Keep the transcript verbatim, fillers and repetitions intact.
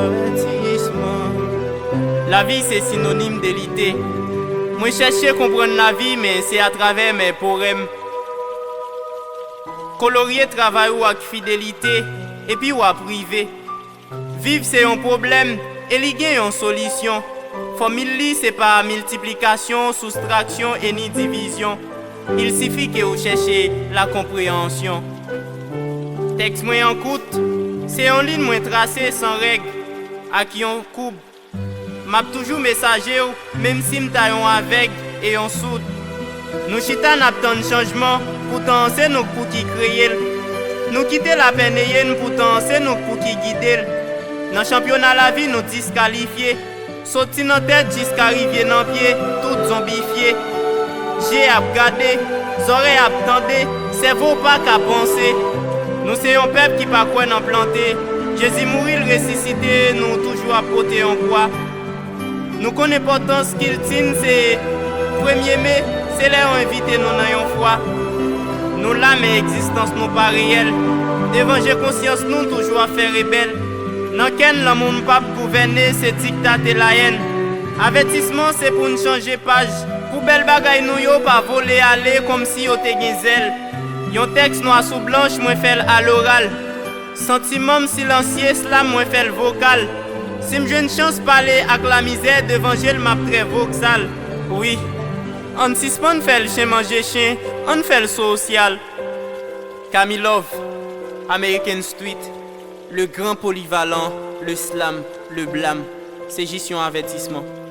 Avètisman. Lavi se sinonim de lite. Mwen chèche konprann lavi, men se atravè men porèm. Kolorye travay ou ak fidelite, epi w ap rive. Viv se yon pwoblèm, e li gen yon solisyon. Fòmil li se pa miltiplikasyon, soustraksyon e ni divizyon. Il sifi ke ou chèche la konpreyansyon. Tèks mwen an kout, se yon liy mwen trase san règ, ak yon koub. M ap toujou mesaje w, menm si m ta yon avèg e yon soud. Nou chita n ap tann chanjman, poutan se nou k pou ki kreye l. Nou kite lapè neye n, poutan se nou k pou ki gide l. Nan chanpyona lavi nou diskalifye. Soti nan tèt jiska rivye nan pye, tout zonbifye. Je ap gade, zòrèy ap tande, sèvo pa ka panse. Nou se yon pèp ki pa kwè nan plante. Jezi mouri, l resisite, nou toujou ap pote yon pwa. Nou konn enpòtans kilti n, se premye me, se lè yo envite nou nan yon fwa. Nou la, men egzistans nou pa reyèl. Devan je konsyans nou toujou ap fè rebèl. Nan kè n, lanmou n p ap gouvène, se diktate layèn. Avètisman, se pou n chanje paj. Pou bèl bagay nou yo pa vole ale kòmsi yo te gen zèl. Yon tèks nwa sou blanch, mwen fè l aloral. Santiman m silansye, slam mwen fè l vokal. Si m jwenn chans pale ak lamizè, devan je l m ap trè vokzal. Wi, ann sispann fè l chen manje chen, ann fè l sosyal. Camilove, American Street, le grand polyvalent, le slam, le blam. Se jis yon avètisman.